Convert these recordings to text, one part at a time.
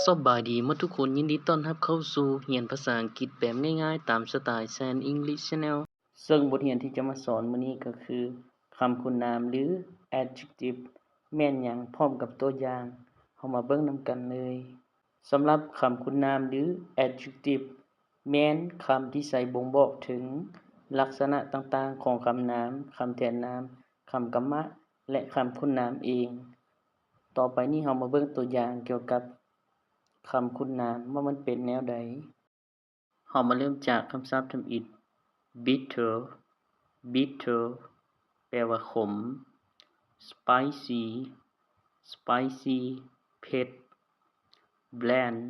ສະບາຍດີໝົດທຸກຄົນ, ຍິນດີຕ້ອນຮັບເຂົ້າສູ່ຮຽນພາສາອັງກິດແບບງ່າຍໆ ຕາມສະໄຕແຊນ English Channel. ເຊິ່ງບົດຮຽນທີ່ຈະມາສອນມື້ນີ້ກໍຄື ຄຳຄຸນນາມ ຫຼື adjective ແມ່ນຫຍັງ ພ້ອມກັບຕົວຢ່າງ. ເຮົາມາເບິ່ງນຳກັນເລີຍ. ສຳລັບຄຳຄຸນນາມ ຫຼື adjective ແມ່ນຄຳທີ່ໃຊ້ບົ່ງບອກເຖິງລັກສະນະຕ່າງໆຂອງຄຳນາມ, ຄຳແທນນາມ, ຄຳກຳມະ ແລະ ຄຳຄຸນນາມເອງ. ຕໍ່ໄປນີ້ເຮົາມາເບິ່ງຕົວຢ່າງກ່ຽວກັບຄຳຄຸນນາມວ່າມັນເປັນແນວໃດ. ເຮົາມາເລີ່ມຈາກຄຳສັບທຳອິດ bitter, bitter ແປວ່າຂົມ, spicy, spicy ເຜັດ, bland,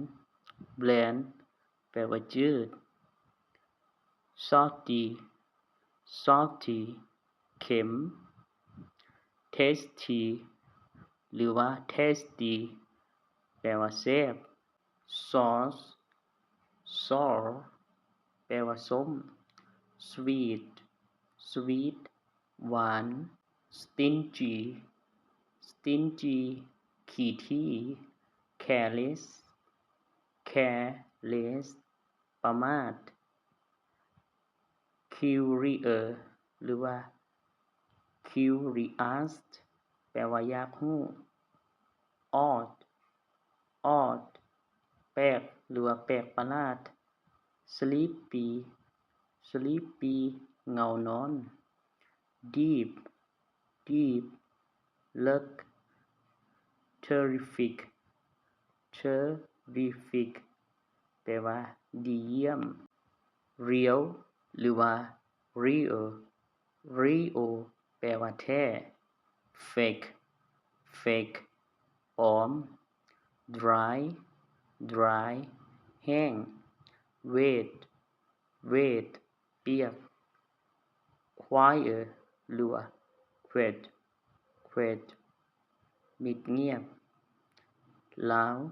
bland ແປວ່າຈືດ, salty, salty ເຄັມ, tasty ຫຼືວ່າ tasty ແປວ່າແຊບ, sauce, sour ແປວ່າສົ້ມ, sweet, sweet ຫວານ, stingy, stingy ຂີ້ຖີ່, careless, careless ປະໝາດ, curious ຫຼືວ່າ curious ແປວ່າຢາກຮູ້, odd, odd ແປກ ຫຼືວ່າແປກປະຫຼາດ, sleepy, sleepy ເງົານອນ, deep, deep ເລິກ, terrific, terrific ແປວ່າດີຢ້ຽມ, real ຫຼືວ່າ real, real ແປວ່າແທ້, fake, fake ປອມ, dry, dry ແຫ້ງ, wet, wet ປຽກ, quiet ຫຼືວ່າ quiet, quiet ມິດງຽບ, loud,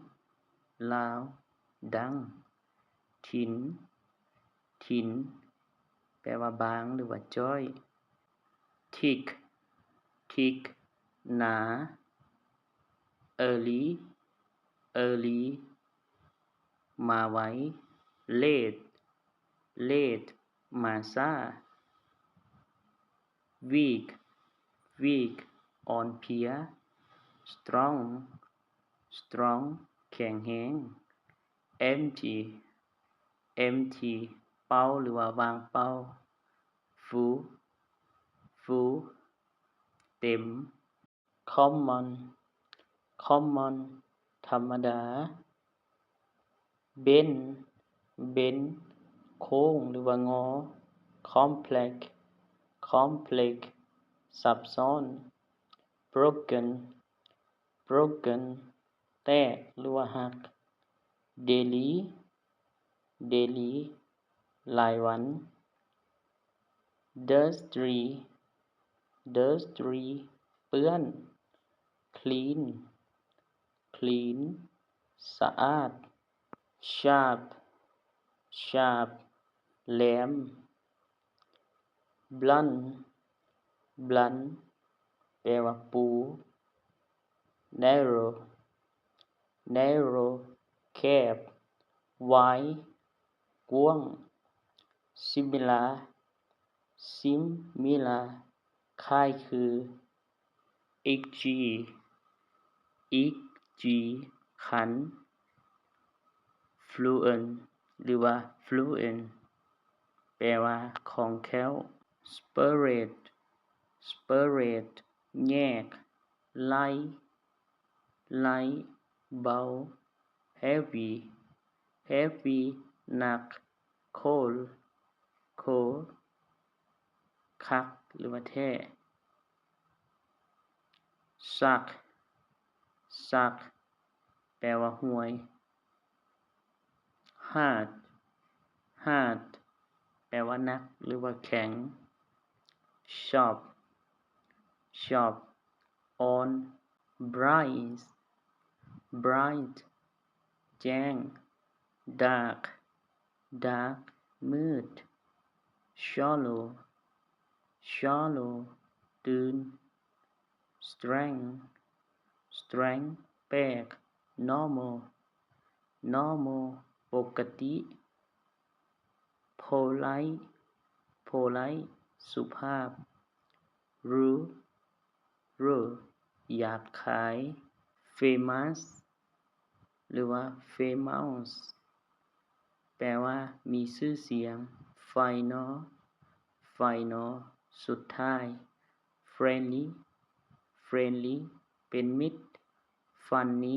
loud ດັງ, thin, thin ແປວ່າບາງ ຫຼືວ່າຈ້ອຍ, thick, thick ໜາ, early, early ມາໄວ, late, late ມາຊ້າ, weak, weak ອ່ອນເພຍ, strong, strong ແຂງແຮງ, empty, empty ເປົ່າ ຫຼືວ່າວ່າງເປົ່າ, full, full ເຕັມ, common, common ທຳມະດາ, bend, bend ໂຄ້ງ ຫຼືວ່າງໍ, complex, complex ຊັບຊ້ອນ, broken, broken ແຕກ ຫຼືວ່າຫັກ, daily, daily ລາຍວັນ, dusty, dusty ເປື້ອນ, clean, clean ສະອາດ, sharp, sharp ແຫຼມ, blunt, blunt ແປວ່າປູ, narrow, narrow ແຄບ, wide ກວ້າງ, similar, similar ຄ້າຍຄື, itchy, itchy ຄັນ, fluent ຫຼືວ່າ fluent ແປວ່າຄ່ອງແຄ້ວ, spread, spread ແຍກ, light, light ເບົາ, heavy, heavy ໜັກ, cold, cold ຄັກ ຫຼືວ່າແທ້, suck, suck ແປວ່າຮ່ວຍ, hard, hard ແປວ່າໜັກ ຫຼືວ່າແຂງ, sharp, sharp ອ່ອນ, bright, bright ແຈ້ງ, dark, dark ມືດ, shallow, shallow ຕື້ນ, strange, strange ແປກ, normal, normal ປົກກະຕິ polite polite ສຸພາບ rude rude ຫຍາບຄາຍ famous ຫຼືວ່າ famous ແປວ່າມີຊື່ສຽງ final final ສຸດທ້າຍ friendly friendly ເປັນມິດ funny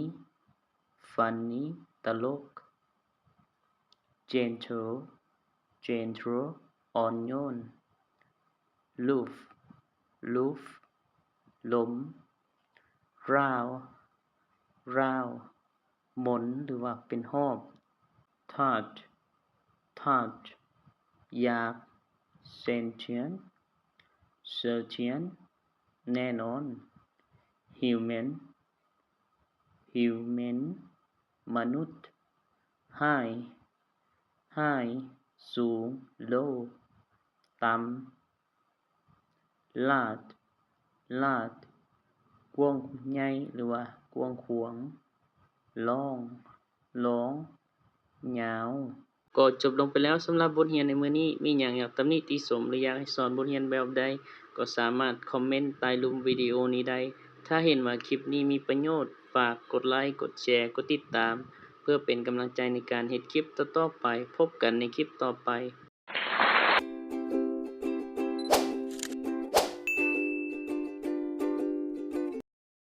funny ຕະຫຼົກ gentle gentle ອ່ອນໂຍນ rough rough ລົມ round round ມົນ ຫຼືວ່າເປັນຮອບ touch touch ຢາກ sentient sentient ແນ່ນອນ human human ມະນຸດ high high ສູງ low ຕ່ຳ large large ກວ້າງໃຫຍ່ ຫຼືວ່າກວ້າງຂວາງ long long ຍາວ. ກໍຈົບລົງໄປແລ້ວສຳລັບບົດຮຽນໃນມື້ນີ້. ມີຫຍັງຢາກຕຳໜິຕິຊົມ ຫຼື ຢາກໃຫ້ສອນບົດຮຽນແບບໃດ ກໍສາມາດຄອມເມັນໃຕ້ລຸ່ມວິດີໂອນີ້ໄດ້. ຖ້າເຫັນວ່າຄລິບນີ້ມີປະໂຫຍດ, ຝາກກົດໄລ, ກົດແຊ, ກົດຕິດຕາມ ເພື່ອເປັນກຳລັງໃຈໃນການເຮັດຄລິບຕໍ່ໆໄປ. ພົບກັນໃນຄລິບຕໍ່ໄປ.